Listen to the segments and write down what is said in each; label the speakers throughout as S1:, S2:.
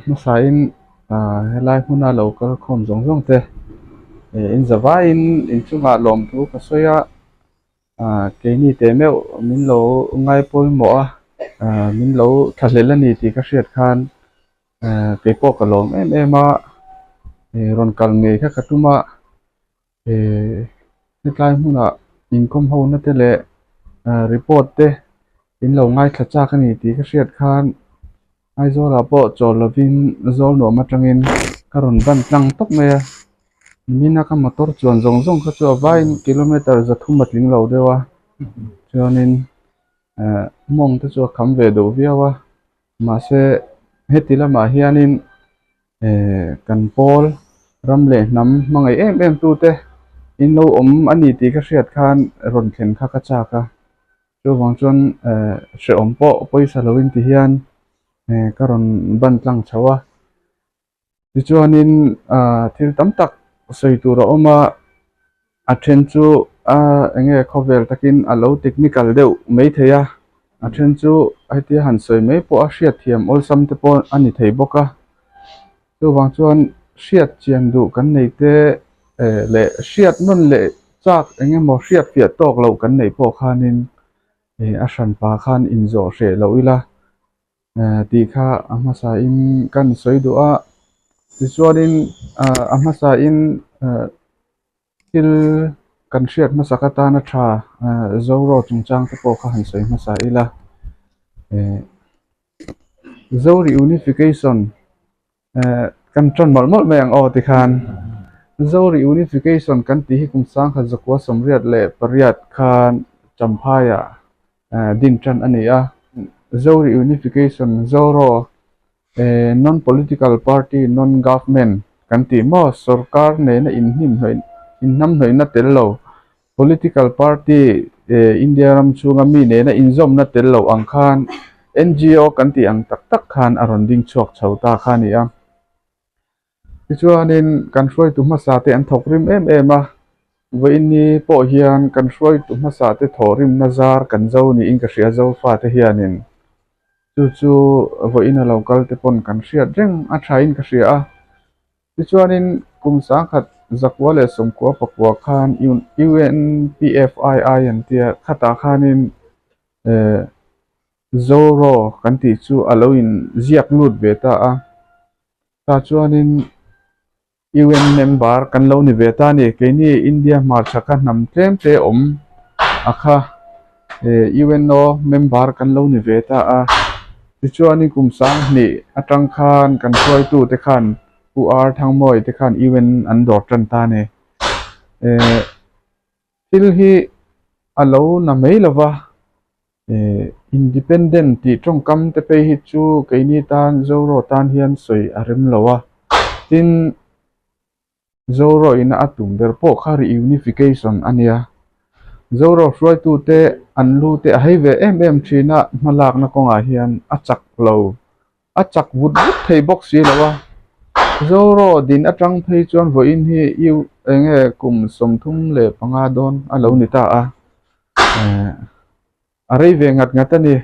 S1: hmasain helai hmuna lo kal khawm zawng zawng te in zavaiin inchungah lawmthu ka sawi a keini teh meuh min lo ngai pawimawh a min lo thlahlel a ni tih ka hriat khan kei pawh ka lawm em em a rawn kal ngei kha ka tum a. Hetlai hmunah inkawm ho na te leh report te in lo ngaithla chak a ni tih ka hriat khan Aizawl ah pawh chawl lovin zawl nuam atangin ka rawn ban tlang tawp mai a nimin a ka motor chuan zawng zawng kha chu a vaiin kilometer zathum a tling lo deuh a chuanin mawng te chu a kham ve duh viau a mahse heti lamah hianin. Kan pawl ram leh hnam hmangaih em em tute in lo awm a ni tih ka hriat khan rawn thlen kha ka chak a, chuvang chuan hrehawm pawh pawisa lo in ti hian ka rawn ban tlang chho a, tichuanin thil tam tak sawi tur a awm a. A then chu a eng nge khawvel takin a lo technical deuh mai thei a, a then chu hetia han sawi mai pawh a hriatthiam awlsam te pawh a ni thei bawk a, chuvang chuan hriat chian duh kan nei te eh leh hriat nawn leh chak eng emaw hriat fiah tawk loh kan neih pawh khanin eh a hranpa khan inzawh hreh loh ila. Tih kha a hmasain kan sawi duh a tichuanin a hmasain thil kan hriat hmasak atana tha Zoro chungchang te pawh kha han sawi hmasa ila Zo reunification Kan tan mawlh mawlh mai ang aw tikhan Zo Reunification kan tih hi kum sangkhat zakua 88 khan Champhaiah din tan a ni a. Zo Reunification, Zoro, Non-Political Party, Non-Government kan tih maw sorkar nena inhnamhnawihna tel lo Political party India ram chhunga mi nena inzawmna tel lo ang khan NGO kan tih ang tak tak khan a rawn ding chhuak chho ta kha a ni a. Tichuanin kan hruaitu hmasa te an thawk rim em em a, vawiinni pawh hian kan hruaitu hmasa te thawh rimna zar kan zo niin ka hria Zofate hianin chu chu vawiin a lo kal te pawn kan hriat reng a thain ka hria a. Tichuanin kum 1999 khan UNPFII an tia khatah khanin Zoro kan tih chu a lo inziak lut ve ta a, tah chuanin UN member kan lo ni ve ta a ni. Keini India hmarchhaka hnam tlem te awm a kha UNO member kan lo ni ve ta a. Tichuanin kum 2000 atang khan kan hruaitute khan Pu R Thangmawi te khan UN an dawr tan ta a ni. Eh thil hi a lo na mai lo va, eh independent tih tawngkam te phei hi chu keini tan Zoro tan hian sawi a rem lo a, tin Zoro ina a tum ber pawh kha reunification a nia. Zoro hruaitute an lu te a hei ve em em thin a, hmalakna kawngah hian a chak lo, a chak vut vut thei bawk si lo a. Zoro din atang phei chuan vawiin hi U eng nge kum 35 dawn a lo ni ta a, eh a rei ve ngat ngat a ni.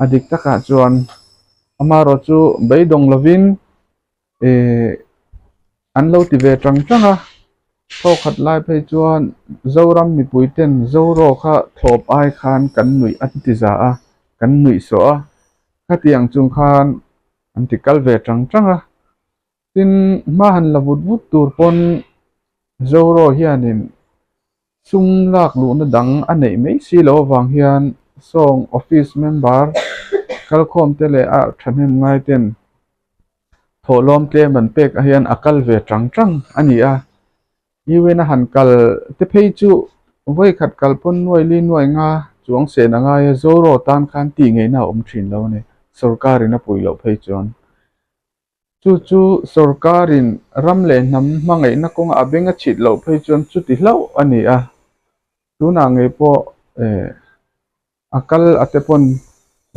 S1: A dik takah chuan amaherawh chu beidawng lovin Ehh an lo ti ve tang tang a, thawkhat lai phei chuan Zoram mipui ten Zoro kha thlawp ai khan kan nuih an ti za a, kan nuih sawh a, khatiang chung khan an ti kal ve tang tang a, tin hma han la vut vut tur pawn Zoro hianin Sum lak luhna dang a neih mai si loh avang hian sawng office member kalkhawm te leh a thahnem ngai ten thawhlawm tlem an pek ah hian a kal ve tang tang a ni a. UN a han kal te phei chu vawikhat kal pawn nuai li nuai nga chuang sen a ngai a, Zoro tan khan tih ngeihna a awm thin lo a ni, sorkarin a puih loh phei chuan. Chu chu sorkarin ram leh hnam hmangaihna kawnga a beng a chhit loh phei chuan chuti hlauh a ni a. Tunah ngei pawh eh a kal a te pawn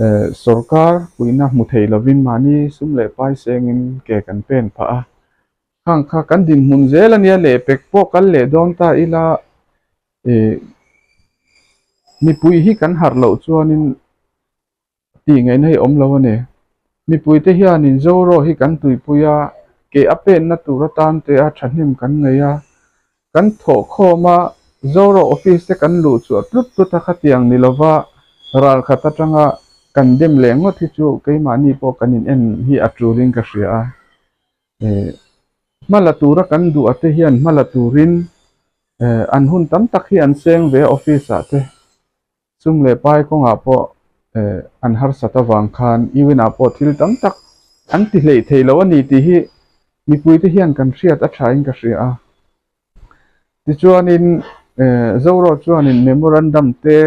S1: eh sorkar puihna hmu thei lovin mahni sum leh pai sengin ke kan pen phah a. Khang kha kan dinhmun zel a nia lehpek pawh kal leh dawn ta ila eh mipui hi kan harh loh chuanin tih ngaihna hi a awm lo a ni. Mipuite hianin Zoro hi kan tuipui a, ke a penna tur atan te a thahnem kan ngei a. Kan thawh khawm a, Zoro office te kan luh chhuah tlut tlut a khatiang ni lova ralkhat atanga kan dem leh ngawt hi chu keimahni pawh kan in en hi a tulin ka hria a. Hma la tura kan duh ate hian hma la turin an hun tam tak hi an seng ve a office ah te. Sum leh pai kawngah pawh an harsat avang khan UN ah pawh thil tam tak an ti hleih thei lo a ni tih hi mipuite hian kan hriat a thain ka hria a. Tichuanin Zoro chuanin memorandum te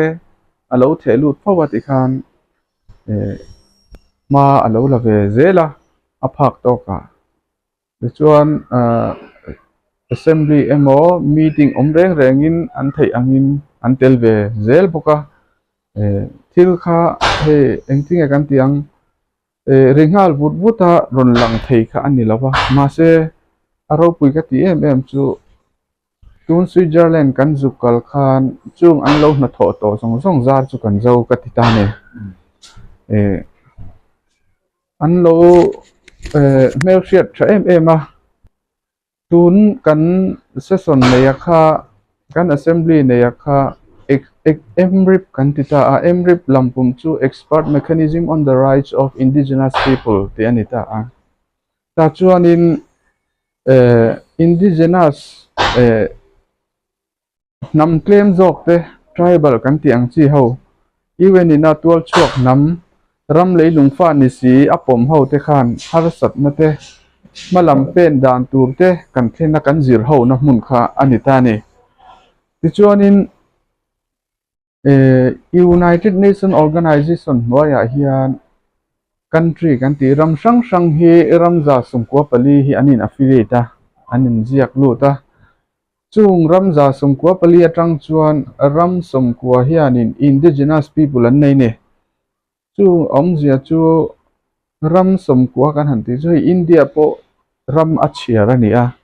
S1: a lo theh lut fo a tikhan hma a lo la ve zel a, a phak tawkah. Tichuan assembly emaw meeting awm reng rengin an theih angin an tel ve zel bawk a, thil kha hei engtinge kan tih ang ri nghal vut vut a rawn lang thei kha a ni lo va, mahse a ropui ka tih em em chu tun Switzerland kan zuk kal khan chung an lo hnathawh tawh zawng zawng zar chu kan zo ka ti ta a ni. An lo hmelhriat tha em em a, tun kan session neia kha kan assembly neia kha MRIP kan ti ta a, MRIP lampum chu Expert Mechanism on the Rights of Indigenous People tih a ni ta a, tah chuanin indigenous Hnam tlem zawk te, tribal kan tih ang chi ho, UN ina tual chhuak hnam, ram leilung fa ni si a pawm ho te khan harsatna te, hma lam pen dan tur te kan thlen a kan zir ho na hmun kha a ni ta a ni. Tichuanin United Nation Organization hnuaiah hian country kan tih ram hrang hrang hi ram 14 hi an in affiliate a, an inziak lut a. Chung ram 94 atang chuan ram 90 hianin indigenous people an nei ni. Chung awmzia chu ram 90 kan han tih chu hei India pawh ram a chhiar a ni a,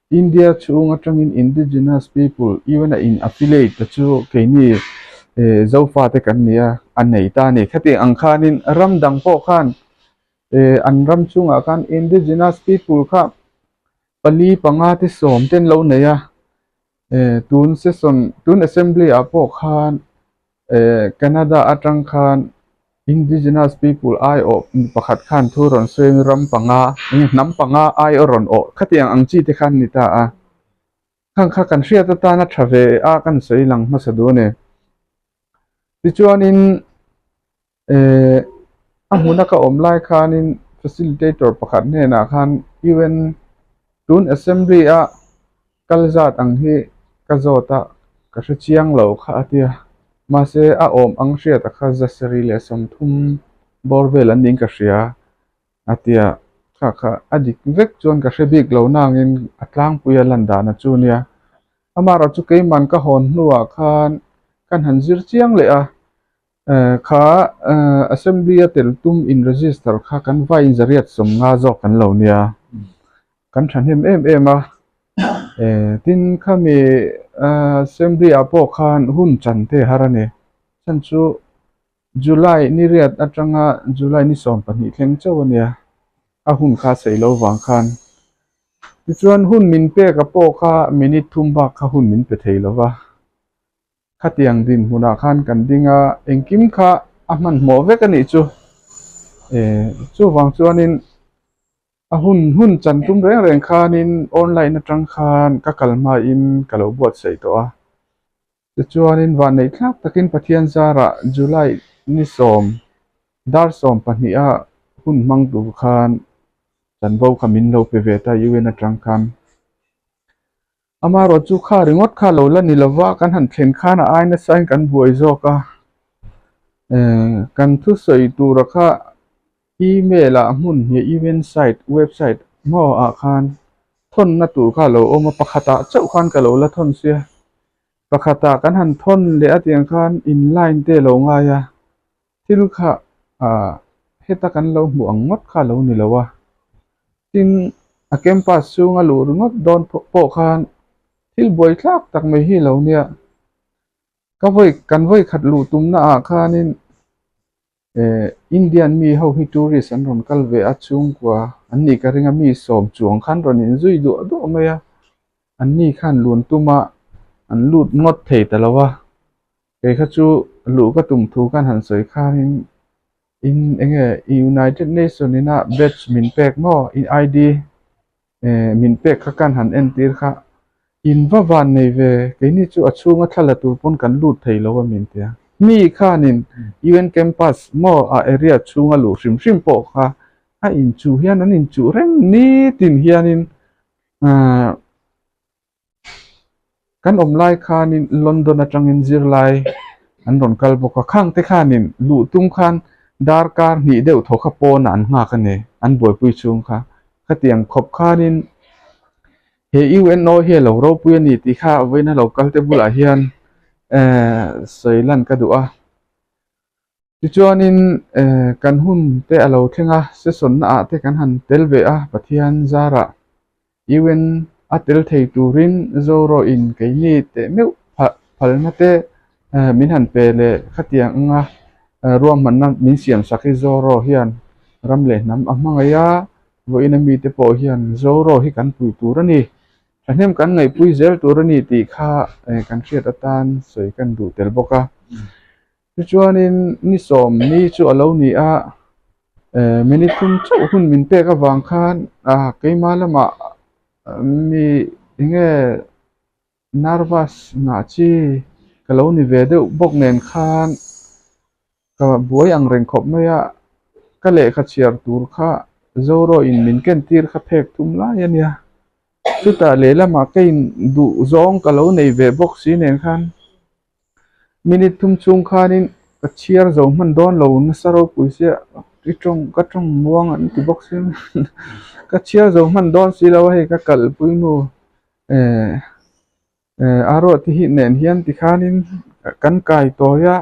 S1: India chhung atangin indigenous people UN a in affiliate te chu keini Zofa te kan ni a, a nei ta a ni. Khatiang ang khanin ram dang pawh khan an ram chungah khan indigenous people kha pali panga te sawm te an lo nei a, tun session tun assembly ah pawh khan Canada atang khan indigenous people aiawh mi pakhat khan thu rawn sawiin ram panga eng hnam panga aiawh rawn awh khatiang ang chi te khan a ni ta a, khang kha kan hriat atana tha ve a kan sawi lang hmasa duh a ni. Tichuanin Eh a hmuna ka awm lai khanin facilitator pakhat hnenah khan UN tun assembly a kal zat ang hi ka zawt a ka hre chiang lo kha a tia mahse a awm ang hriat a kha 730 bawr vel an niin ka hria a tia kha kha a dik vek chuan ka hre bik lo nangin a tlangpui a lan dan a chu nia amaherawhchu keiman ka hawn hnuah khan kan han zir chiang leh a. Kha assembly a tel tum in register kha kan vai in 850 zawk kan lo nia kan thahnem em em a tin khami assembly ah pawh khan hun chan te har a ni chhan chu July ni riat atanga July ni 12 thleng chauh a nia a hun kha sei lo vang khan tichuan hun min pek a pawh kha minute thum bak kha hun min pe thei lo va. Khatiang dinhmunah khan kan ding a, engkim kha a hmanhmawh vek a nih chu. Chuvang chuanin a hun hun chan tum reng reng khanin online atang khan ka kal hmain ka lo buatsaih tawh a. Tichuanin vanneih thlak takin Pathian zarah July ni sawm dar 12 a hun hmang tur khan chanvo kha min lo pe ve ta UN atang khan. Amaherawh chu kha ringawt kha lo la ni lova kan han thlen khan a ai nasa in kan buai zawk a, kan thusawi tura kha email ah hmun hnih event site website maw ah khan thawnna tur kha a lo awm a, pakhatah chauh khan ka lo la thawn sia, pakhatah kan han thawn leh a tiang khan in line te a lo ngai a, thil kha ah heta kan lo hmuh ang ngawt kha a lo ni lo a. Tin, a campus chhunga luh ringawt dawn pawh khan thil buai thlak tak mai hi lo nia. Ka vawi kan vawi khat luh tumna ah khanin. Eh Indian mi ho hi tourist an rawn kal ve a chhungkua an nih ka ring a mi sawm chuang khan rawn inzui duah duah mai a an ni khan lun tum a an lut ngawt thei ta lo a kei kha chu luh ka tum thu khan han sawi khanin in eng nge United Nation ina badge min pek maw I_D Eh min pek kha kan han entir kha in va van nei ve keini chu a chhunga thla la tur pawn kan lut thei lo a min tia. Mi khanin UN campus maw a area chhunga luh hrim hrim pawh kha a inchuh hian an inchuh reng nitin hianin ah Kan awm lai khanin London atangin zirlai an rawn kal bawk a, khangte khanin luh tum khan darkar hnih deuh thaw kha pawnah an nghak a ni, an buaipui chhung kha. Khatiang khawp khanin he UNO hi a lo ropui a ni tih kha vawiin a lo kal te bulah hian ehh sawi lan ka duh a. Tichuanin ehh kan hun te a lo thleng a, session naah te kan han tel ve a, Pathian zarah UN a tel thei turin Zorawin keini teh meuh phalna te min han pe leh khatiang anga ruahmanna min siam sak hi Zoro hian ram leh hnam a hmangaih a, vawiin a mite pawh hian Zoro hi kan pui tur a ni, thahnem kan ngaihpui zel tur a ni tih kha kan hriat atan sawi kan duh tel bawk a. Tichuanin ni sawm ni chu a lo ni a, eh minute thum chauh hun min pek avang khan ah keimah lamah mi enge nervous ngah chi ka lo ni ve deuh bawk nen khan ka buai ang reng khawp mai a, ka lehkha chhiar tur kha Zoro in min ken tir kha phek thum lai a nia. Chutah lehlamah ka in duh zawng ka lo nei ve bawk si nen khan. Minute thum chhung khanin ka chhiar zo hman dawn lo nasa ropui sia i tawng ka tawng muang an ti bawk sia ka chhiar zo hman dawn si lo a hei ka kalpui nu eh eh a ruah te hi nen hian tikhanin kan kai tawi a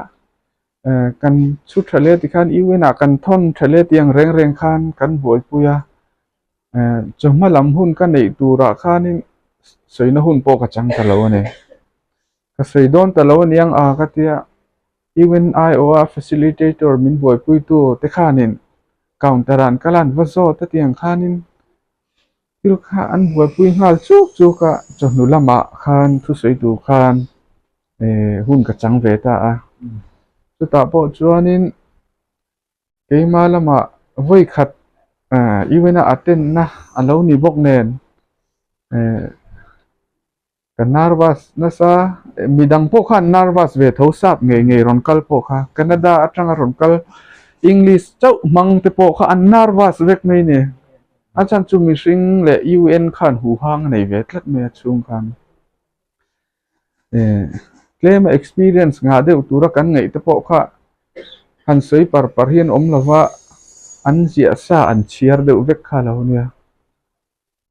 S1: eh kan chhu tha hle tikhan UN ah kan thawn tha hle tih ang reng reng khan kan buaipui a eh chawhma lam hun ka neih turah khanin sawina hun pawh ka chang ta lo a ni. Ka sawi dawn ta lo aniang a ka tia UNIO a facilitator min buaipuitu te khanin counter ah an kal a an va zawt a tiang khanin thil kha an buaipui nghal chuk chuk a chawhnu lamah khan thusawi tur khan eh hun ka chang ve ta a chutah pawh chuanin keimah lamah vawi khat ah UN a attend na a lo ni bawk nen eh. Ka nervous nasa, midang pawh khan nervous ve tho sap ngei ngei rawn kal pawh kha, Canada atanga rawn kal English chauh hmang te pawh kha an nervous vek mai ni. A chhan chu mihring leh UN khan huhang a nei ve tlat mai a chhung khan. Eh tlema experience ngah deuh tura kan ngaih te pawh kha han sawi par par hian awm lova an ziah sa an chhiar deuh vek kha lo nia.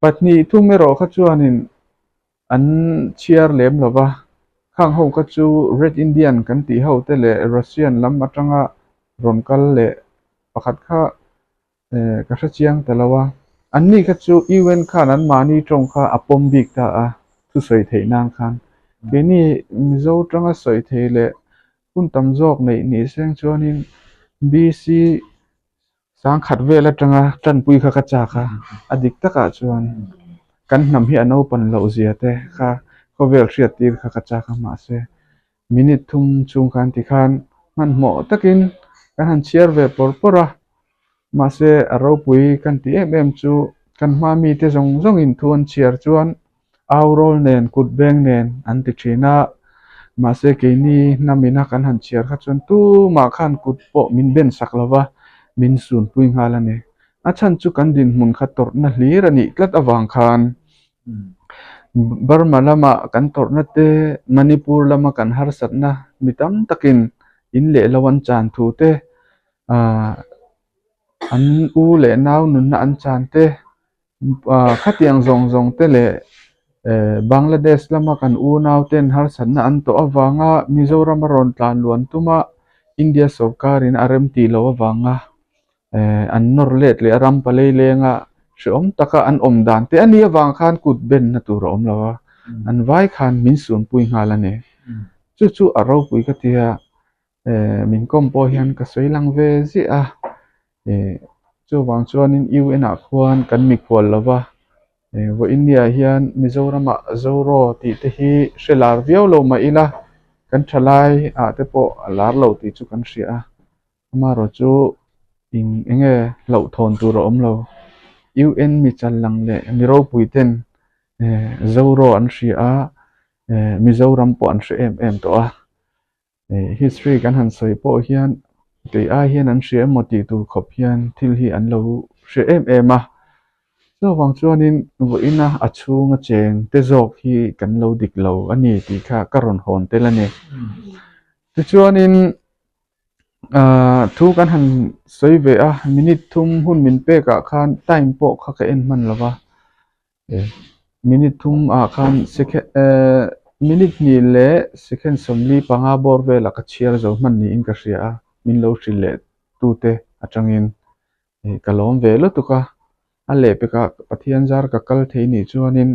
S1: Pahnih thum erawh kha chuanin an chhiar lem lo va, khang ho kha chu Red Indian kan tih ho te leh Russian lam atanga rawn kal leh pakhat kha eh ka hre chiang ta lo a. Anni kha chu UN khan anmahni tawng kha a pawm bik ta a, thusawi theih nan khan. Keini Mizo tanga sawi thei leh hun tam zawk neih ni seng chuanin BC Sangkhat vel atanga tanpui kha ka chak a, a dik takah chuan kan hnam hi a naupan loh zia te kha khawvel hriat tir kha ka chak a mahse minute thum chhung khan tikhan hmanhmawh takin kan han chhiar ve pawr pawr a mahse a ropui kan tih em em chu kan hma mite zawng zawngin thu an chhiar chuan Au rawl nen, kut beng nen an ti thin a, mahse keini hnamina kan han chhiar kha chuan tumah khan kut pawh min ben sak lo va, min sunpui nghal a ni. A chhan chu kan dinhmun kha tawrhna hlir a nih tlat avang khan Burma lama kan tawrhna te, Manipur lama kan harsatna mi tam takin in leh lo an chan thu te, ah an u leh nau nunna an chan te, Khatiang zawng zawng te leh Bangladesh lama kan unau ten harsatna an tawh avanga Mizoram a rawn tlan luan tuma India sorkarin a rem tih loh avanga an nawr let leh a ram palei lenga hrehawm taka an awm dan te a nih avang khan kut benna tur a awm lo a, an vai khan min sunpui nghal a ni. Chu chu a ropui ka ti a. Eh min kawm pawh hian ka sawi lang ve ziah a, eh chuvang chuanin UN ah khuan kan mikhual lo va, eh vawiin ni ah hian Mizoramah Zoro tih te hi hre lar viau lo mah ila kan thalai ah te pawh a lar lo tih chu kan hria a, amaherawh chu eng eng nge hlauhthawn tur a awm lo, UN mi chal lang leh mi ropui ten eh Zoro an hria a, eh Mizoram pawh an hre em em tawh a. History kan han sawi pawh hian kei ai hian an hria emaw tih tur khawp hian thil hi an lo hre em em a. Chuvang chuanin vawiina a chhunga cheng te zawk hi kan lo dik lo a ni tih kha ka rawn hawn tel a ni. Tichuanin ahh thu kan han sawi ve a, minute thum hun min pekah khan time pawh kha ka en hman lo va. Minute thum ah khan second ehh minute hnih leh second 45 bawr velah ka chhiar zo hman niin ka hria a min lo hrilh leh tute atangin ih ka lawm ve lutuk a a lehpekah Pathian zar ka kal thei nih chuanin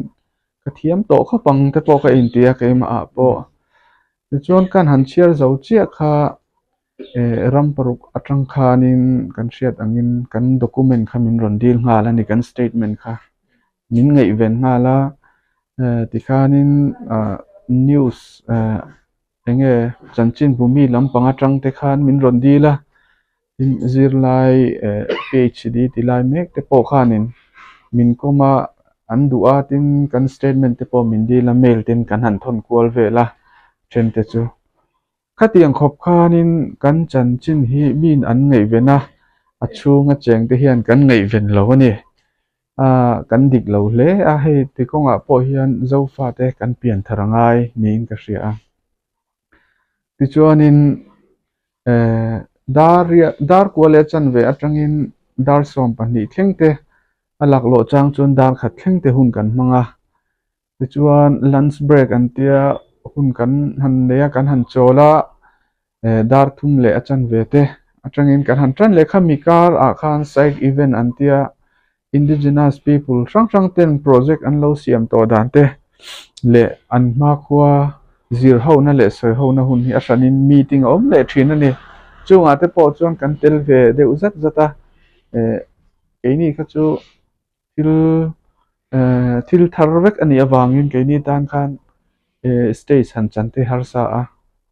S1: ka thiam tawh khawp ang te pawh ka inti a keimah ah pawh tichuan kan han chhiar zo chiah kha. Eh ram paruk atang khanin kan hriat angin kan document kha min rawn dil nghal a ni kan statement kha min ngaihven nghal a eh tikhanin ah news eh eng nge chanchin bu mi lampang atang te khan min rawn dil a tin zirlai eh PHD ti lai mek te pawh khanin min kawm a an duh a tin kan statement te pawh min dil a mail ten kan han thawn kual vel a then te chu. Khatiang khawp khanin kan chanchin hi miin an ngaihven a, a chhunga chengte hian kan ngaihven lo a ni. Aaa kan dik lo hle a, hei ti kawngah pawh hian Zofate kan pian thar a ngai niin ka hria a. Tichuanin eh dar riah dar kua leh chanve atangin dar 12 thleng te a laklawh chang chuan dar khat thleng te hun kan hmang a. Tichuan lunch break an tia hun kan han nei a kan han chawl a eh dar thum leh a chanve te atangin kan han tan leh kha mi kar ah khan side event an tia indigenous people hrang hrang ten project an lo siam tawh dan te leh an hmakhua zir ho na leh sawi ho na hun hi a hranin meeting a awm leh thin a ni chungah te pawh chuan kan tel ve deuh zat zat a eh keini kha chu. Thil eh thil thar vek a nih avangin keini tan khan eh stage han chan te harsa a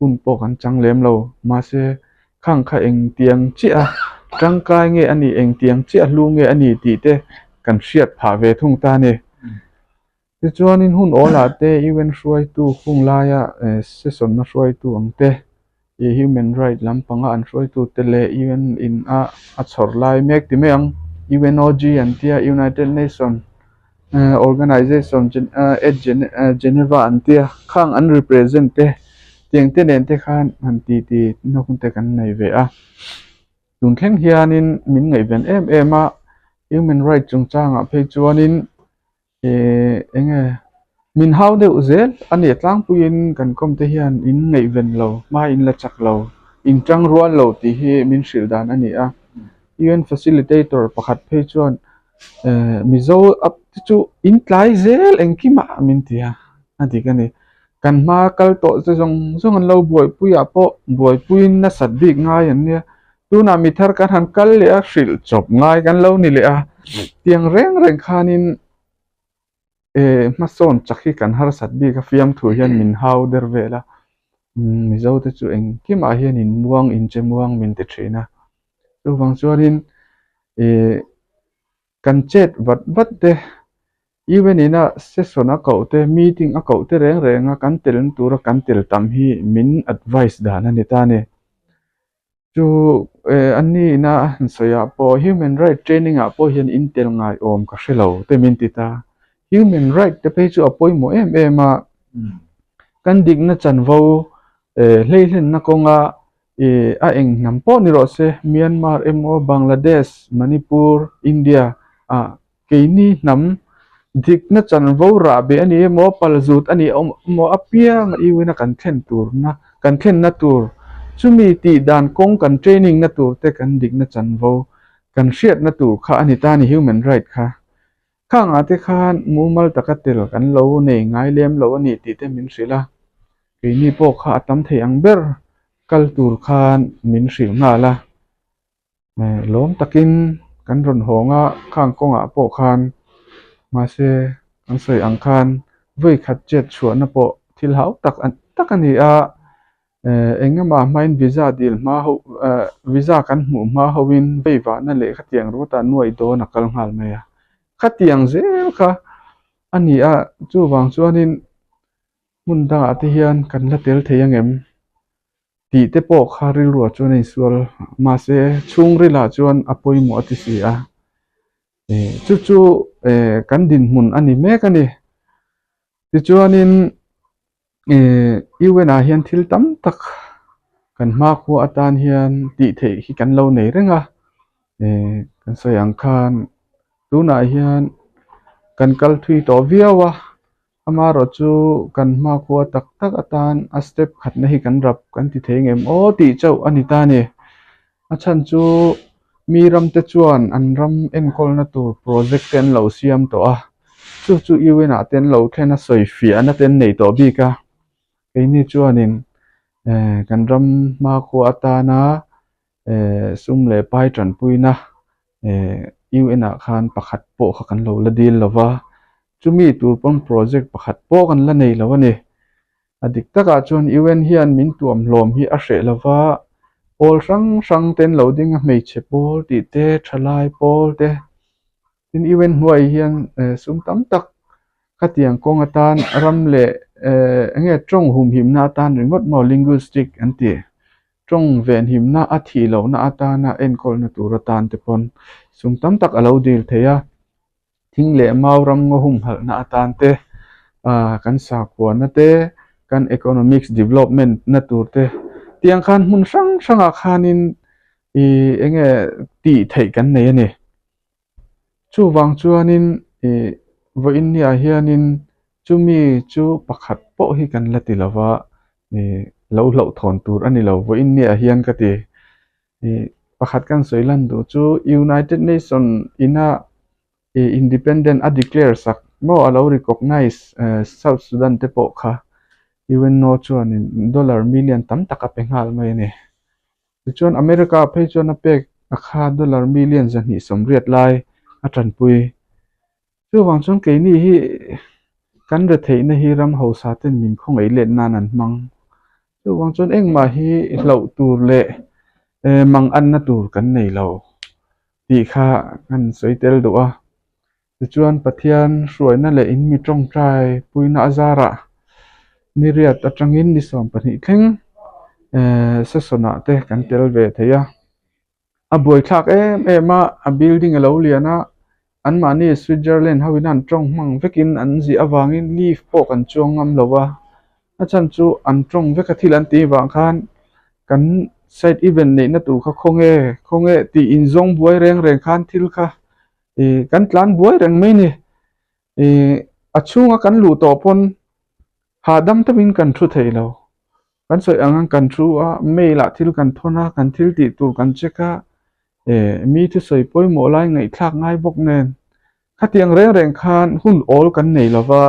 S1: hun pawh kan chang lem lo mahse khang kha engtiang chiah a tangkai nge a nih engtiang chiah hlu nge a ni tih te kan hriat phah ve thung ta a ni. Tichuanin hun awlah te UN hruaitu hung laia session na hruaitu ang te, ih human right lampanga an hruaitu te leh UN in a a chhawr lai mek ti mai ang UNOG an tia United Nation Organization at Geneva an tia khang an represent te tiang te nen te khan han ti ti na hun te kan nei ve a. Tun thleng hianin min ngaihven em em a human right chungchangah phei chuanin. Ehh eng nge min hau deuh zel a ni tlangpuiin kan kawm te hian in ngaihven lo hma in la chak lo in tang rual lo tih hi min hrilh dan a ni a un facilitator pakhat phei chuan ehh mizo ap te chu in tlai zel engkimah min ti a a dik a ni kan hma kal tawh te zawng zawng an lo buaipui ah pawh buaipuiin nasat bik ngai an nia Tunah mi thar kan han kal leh a, hrilh chawp ngai kan lo ni leh a, tiang reng reng khanin eh hmasawn chak hi kan harsat bik a, fiamthu hian min hau der vel a, Mizo te chu engkimah hian in muang in che muang min ti thin a, chuvang chuanin eh kan chet vat vat te UN ina session a koh te meeting a koh te reng reng a kan tel tura kan tel tam hi min advice dan a ni ta a ni. Chu eh an ni ina a han sawi ah pawh human right training ah pawh hian in tel ngai awm ka hre lo te min ti ta. Human right te phei chu a pawimawh em em a, kan dikna chanvo eh hleihlenna kawnga eh a eng hnam pawh ni rawh se Myanmar emaw Bangladesh, Manipur, India ah Keini hnam dikna chanvo rah beh a ni emaw, palzut a ni emaw apiang a iuin a kan thlen turna, kan thlenna tur, chumi tih dan kawng kan training na tur te kan dikna chanvo kan hriatna tur kha a ni ta a ni human right kha. Khangah te khan mumal taka tel kan lo nei ngai lem lo a ni tih te min hrilh a, keini pawh kha a tam thei ang ber. kal tur khan min hrilh nghal a, lawm takin kan rawn hawng a, khang kawngah pawh khan mahse kan sawi ang khan vawi khat chet chhuahna pawh thil hau tak tak a ni a, engemaw hmain visa dil hma ho visa kan hmuh hma hoin veivahna leh khatiang ringawtah nuaih dawn a kal nghal mai a, khatiang zel kha a ni a, chuvang chuanin hmun dangah te hian kan la tel thei angem tih te pawh kha rilruah chuan a insual mahse chhungrilah chuan a pawimawh a ti si a eh chu chu eh kan dinhmun a ni mek a ni tichuanin eh U_N ah hian thil tam tak kan hmakhua atan hian tih theih hi kan lo nei reng a eh kan sawi ang khan tunah hian kan kal thui tawh viau a. Amaherawh chu kan hmakhua tak tak atan a step khatna hi kan rap kan ti thei ngem aw tih chauh a ni ta a ni. A chhan chu mi ramte chuan an ram enkawlna tur project te an lo siam tawh a, chu chu UN ah te an lo thlen a sawi fiahna te an nei tawh bik a. Keini chuanin eh kan ram hmakhua atana eh sum leh pai tanpuina eh UN ah khan pakhat pawh kha kan lo la dil lo va. Chumi tur pawn project pakhat pawh kan la nei lo a ni. A dik takah chuan UN hian min tuam hlawm hi a hreh lo va, pawl hrang hrang ten lo ding a hmeichhe pawl tih te, thalai pawl te. Tin UN hnuai hian sum tam tak khatiang kawng atan ram leh eng nge tawng humhimna atan ringawt maw linguistic an ti. Tawng venhimna a thih lohna atana enkawlna tur atan te pawn sum tam tak a lo dil thei a. Thing leh mau ram ngaw humhalhna atan te, ah kan sakhuana te, kan economics development na tur te tiang khan hmun hrang hrangah khanin ih eng nge tih theih kan nei a ni. Chuvang chuanin ih vawiin niah hianin chumi chu pakhat pawh hi kan la ti lova ih lo hlauhthawn tur a ni lo vawiin niah hian ka ti. Ih pakhat kan sawi lan duh chu United Nation ina ih independent a declare sak maw a lo recognize eh South Sudan te pawh kha UNO chuanin dollar million tam tak a pe nghal mai a ni. Tichuan America phei chuan a pek a kha dollar million 280 lai a tanpui. Chuvang chuan keini hi kan retheihna hi ram hausa ten min khawngaih let nan an hmang. Chuvang chuan engmah hi hlauh tur leh mang anna tur kan nei lo tih kha kan sawi tel duh a. Tichuan Pathian hruaina leh in mi tawngtai puina a zarah niriat atangin ni 12 thleng session ah te kan tel ve thei a. A buaithlak em em a, a building a lo lian a, anmahni Switzerland ho in an tawng hmang vekin an ziah avangin lift pawh kan chuang ngam lo a, a chhan chu an tawng vek a thil an tih vang khan kan side event neihna tur kha khawnge khawnge tih inzawng buai reng reng khan thil kha ih kan tlan buai reng mai a ni ih a chhunga kan luh tawh pawn hahdam deuhin kan thu thei lo. Kan sawi ang ang kan thu a, mail ah thil kan thawn a, kan thil tih tur kan check a, eh mi thusawi pawimawh lai ngaihthlak ngai bawk nen khatiang reng reng khan hun awl kan nei lo va,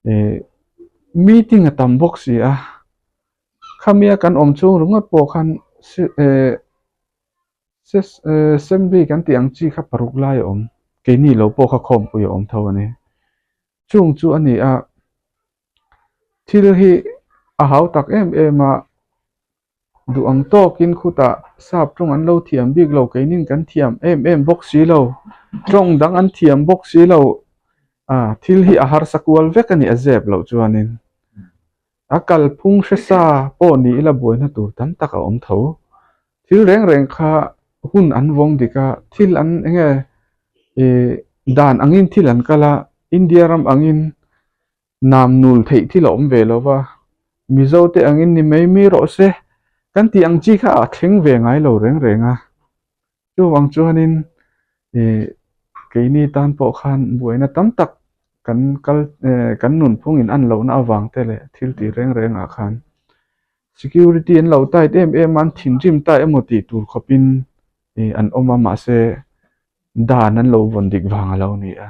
S1: eh meeting a tam bawk si a, khamia kan awm chhung ringawt pawh khan eh assembly kan tih ang chi kha paruk lai a awm, keini lo pawh kha khawmpui a awm tho a ni. Chung chu a ni a. Thil hi a hau tak em em a, duh ang tawkin khutah sap tawng an lo thiam bik lo keinin kan thiam em em bawk si lo, tawng dang an thiam bawk si lo, ah thil hi a harsa kual vek a ni a zep loh chuanin a kalphung hre sa pawh ni ila buaina tur tam tak a awm tho. Thil reng reng kha hun an vawng dik a, thil an eng nge ih dan angin thil an kal a, India ram angin Nam nul theih thil a awm ve lo va, Mizo te angin ni mai mai rawh se kan tih ang chi kha a thleng ve ngai lo reng reng a. Chuvang chuanin ih keini tan pawh khan buaina tam tak kan kal eh kan nunphung in an lohna avang te leh thil tih reng reng ah khan security an lo tight em em a, an thinrim ta emaw tih tur khawpin ih an awm a mahse dan an lo vawn dik vang a lo ni a.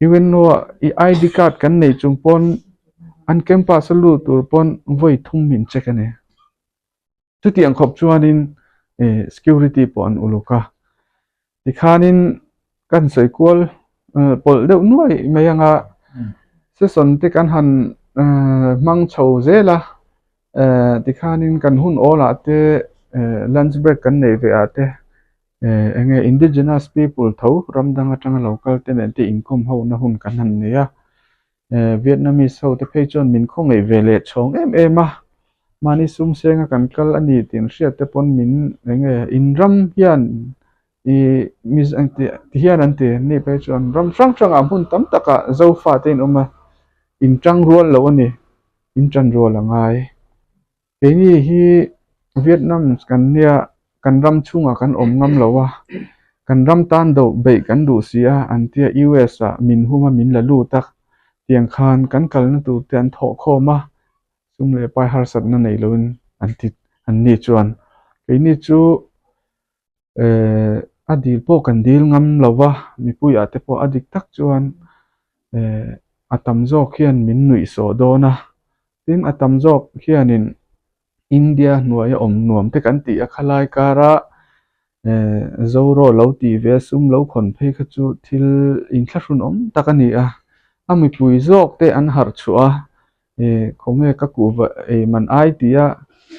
S1: UNO ah i ID card kan nei chung pawn An campus a lut tur pawn vawi thum min check a ni. Chutiang khawp chuanin security pawh an uluk a. Tikhanin kan sawi kual pawlh deuh nuai mai anga session te kan han hmang chho zel a. Tikhanin kan hun awlah te lunch break kan neih ve ah te eng nge indigenous people tho ram dang atanga lo kal te nen te inkawm ho na hun kan han nei a. Vietnamese ho te phei chuan min khawngaih ve leh chhawng em em a, mahni sum senga kan kal a ni tih an hriat te pawn min eng nge in ram hian ih ti hian an ti an ni phei chuan ram hrang hrangah hmun tam takah Zofa te in awm a, in tang rual lo a ni, in tan rual a ngai. Keini hi Vietnam kan nia kan ram chhungah kan awm ngam lo a, kan ram tan do beih kan duh si a an tia US ah min hum a min la lut a tiang khan kan kalna tur te an thawh khawm a sum leh pai harsatna nei loin an ti an ni chuan keini chu eh a dil pawh kan dil ngam lo va mipuiah te pawh a dik tak chuan eh a tam zawk hian min nuih sawh dawn a tin a tam zawk hianin India hnuaia awm nuam te kan tih a khalai kara eh Zoro lo tih ve sum lo khawn phei kha chu thil inthlahrun awm tak a ni a a mipui zawk te an harh chhuah a. Eh khawnge ka kuhva ei man ai tia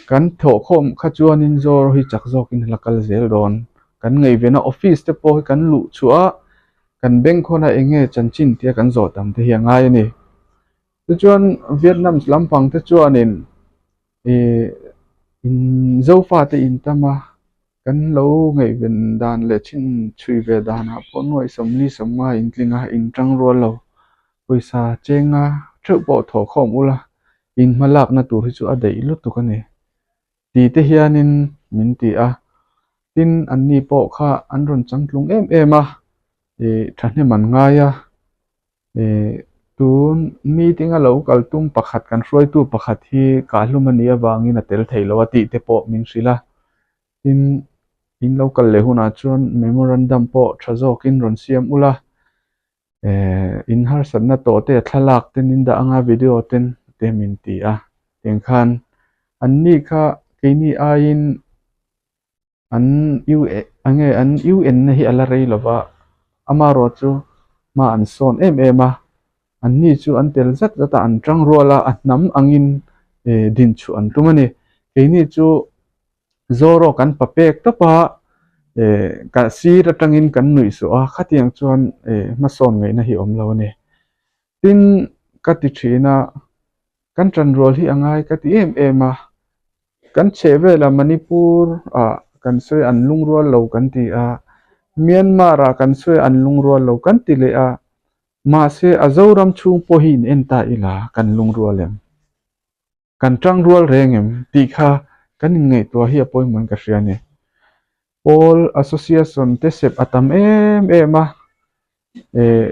S1: kan thawhkhawm kha chuanin Zoro hi chak zawkin a la kal zel dawn. Kan ngaihvena office te pawh hi kan luh chhuah a, kan bank khawn a enge chanchin tia kan zawh tam te hi a ngai a ni. Tichuan Vietnam lampang te chuanin ih in Zofa te in tam a, kan lo ngaihven dan leh chin chhui ve danah pawh nuaih sawmli sawmnga in tling a, in tang rual lo. Pawisa chenga theuh pawh thawh khawm ula in hma lakna tur hi chu a daih lutuk a ni ti te hianin min ti a tin anni pawh kha an rawn changtlung em em a ih thahnem an ngai a ih tun meeting a lo kal tum pakhat kan hruaitu pakhat hi kahhlum a nih avangin a tel thei lo a tih te pawh min hrilh a tin in lo kal leh hunah chuan memorandum pawh tha zawkin rawn siam ula. Eh in harsatna tawh te thlalak ten in dah anga video ten te min ti a tiang khan an ni kha keini aiin an U enge an U_N na hi a la rei lova amaherawh chu hma an sawn em em a an ni chu an tel zat zat a an tang rual a a hnam angin eh din chhuah an tum a ni keini chu. Zoro kan pa pek tawp a, eh ka sir atangin kan nuih suh a, khatiang chuan eh hmasawn ngaihna hi awm lo a ni. Tin, ka ti thin a, kan tanrual hi a ngai ka ti em em a, kan chheh velah Manipur ah kan sawi an lungrual lo kan ti a, Myanmar ah kan sawi an lungrual lo kan ti leh a, mahse a Zoram chhung pawh hi in en ta ila kan lungrual em? Kan tang rual reng em tih kha kan inngaihtuah hi a pawimawhin ka hria a ni. Pawl Association te sep a tam em em a, eh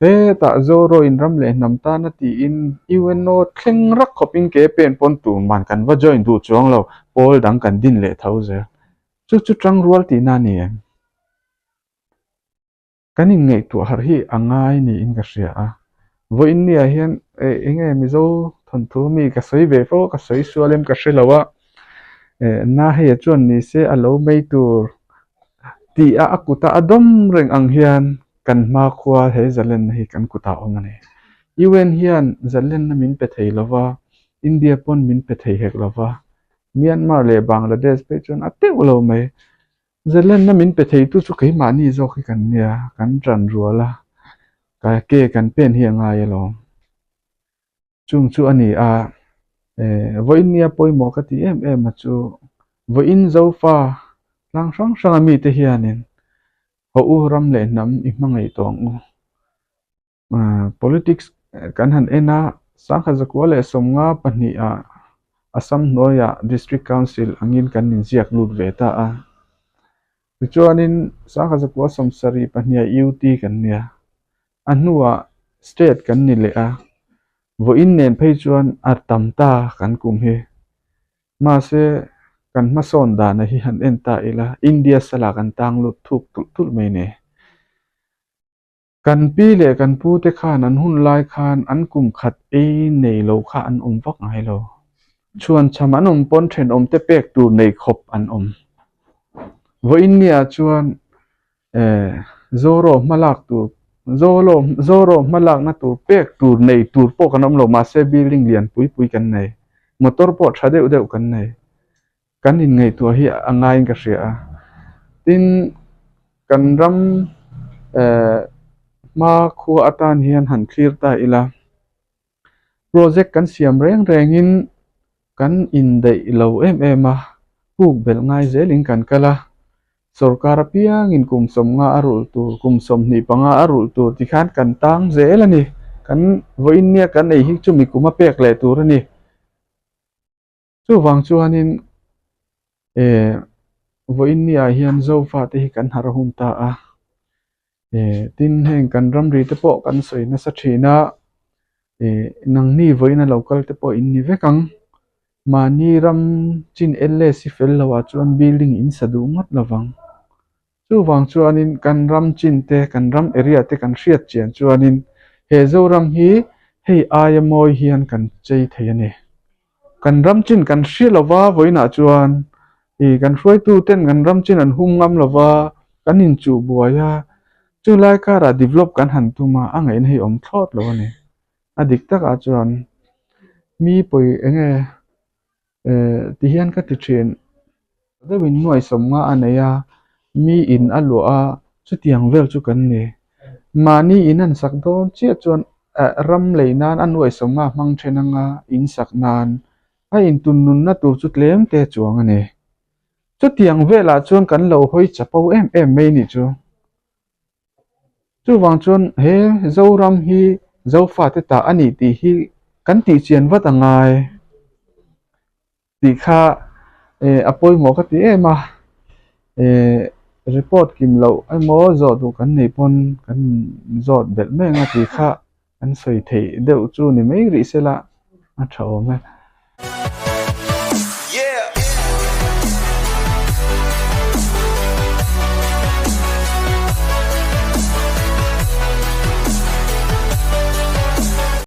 S1: hetah Zoro in ram leh hnam tana tiin UNO thleng rak khawpin ke pen pawn tur man kan va join duh chuang lo, pawl dang kan din leh tho zel. Chu chu tang rual tihna a ni em? Kan inngaihtuah harh hi a ngai niin ka hria a, vawiin niah hian eh eng nge Mizo thawnthu mi ka sawi ve fo a, ka sawi sual em ka hre lo a, eh na hei a chuan ni se a lo mai tur tih a a kut a a dawm reng ang hian kan hmakhua he zalenna hi kan kutah a awm a ni. UN hian zalenna min pe thei lo va, India pawn min pe thei hek lo va, Myanmar leh Bangladesh phei chuan a teuh lo mai. Zalenna min pe theitu chu keimahni zawk hi kan nia, kan ṭan rual a, ka ke kan pen hi a ngai alawm. Chung chu a ni a, eh vawiin nia pawimawh ka ti em em a chu, vawiin Zofa tlang hrang hranga mite hianin haw u ram leh hnam i hmangaih tawh ang u. Politics kan han en a, sangkhat zakua leh sawmnga pahniha Assam hnuaiah District Council angin kan inziak lut ve ta a. Tichuanin sangkhat zakua sawmsarih pahniha UT kan nia, a hnuah State kan ni leh a, vawiin nen phei chuan a tam ta kan kum hi. Mahse, kan hmasawn dana hi han en ta ila, India salah kan tang lut thuk tulh tulh mai ni. Kan pi leh kan pu te khan an hun lai khan an kum khat ei nei lo kha an awm vak ngai lo. Chhuanchham an awm pawn thenawm te pek tur nei khawp an awm. Vawiin nia chuan Zoro hmalak tur Zoro Zoro hmalakna tur pek tur nei tur pawh kan awm lo mahse building lian pui pui kan nei. Motor pawh tha deuh deuh kan nei. Kan inngaihtuah hi a ngaiin ka hria a. Tin, kan ram eh hma khua atan hian han thlir ta ila, project kan siam reng rengin kan indaih lo em em a, puk belh ngai zelin kan kal a. Sorkar apiangin kum sawmnga a rulh tur, kum 25 a rulh tur tikhan kan tang zel a ni. Kan vawiin nia kan ei hi chumi kum a pek leh tur a ni. Chuvang chuanin eh vawiin niah hian Zofa te hi kan harh hun ta a, eh tin heng kan ramri te pawh kan sawi nasa thin a, eh nangni vawiin a lo kal te pawh in ni vek ang, mahni ram chin LAC fel loh ah chuan building in sa duh ngawt lo vang. Chuvang chuanin kan ram chin te, kan ram area te kan hriat chian chuanin he Zoram hi hei aia mawi hian kan chei thei a ni. Kan ram chin kan hria lova vawiinah chuan ih kan hruaitu ten kan ram chin an hum ngam lova kan inchuh buai a, chulai karah develop kan han tum a, a ngaihna hi awm thlawt lo a ni. A dik takah chuan mi pawi eng nge Eh ti hian ka ti thin deuhin nuai sawmnga a nei a, mi in a luah a, chutiang vel chu kan ni. Mahni in an sak dawn chiah chuan eh ram lei nan a nuai sawmnga hmang then anga in sak nan a intun nunna tur chu tlem te chuang a ni. Chutiang velah chuan kan lo hawi chapo em em mai nih chu. Chuvang chuan he Zoram hi Zofate ta a nih tih hi kan tih chian vat a ngai tih kha eh a pawimawh ka ti em a, eh report kim loh emaw zawh duh kan nei pawn kan zawt belh mai ang a tih kha kan sawi theih deuh chu ni mai rih se la a tha awm e.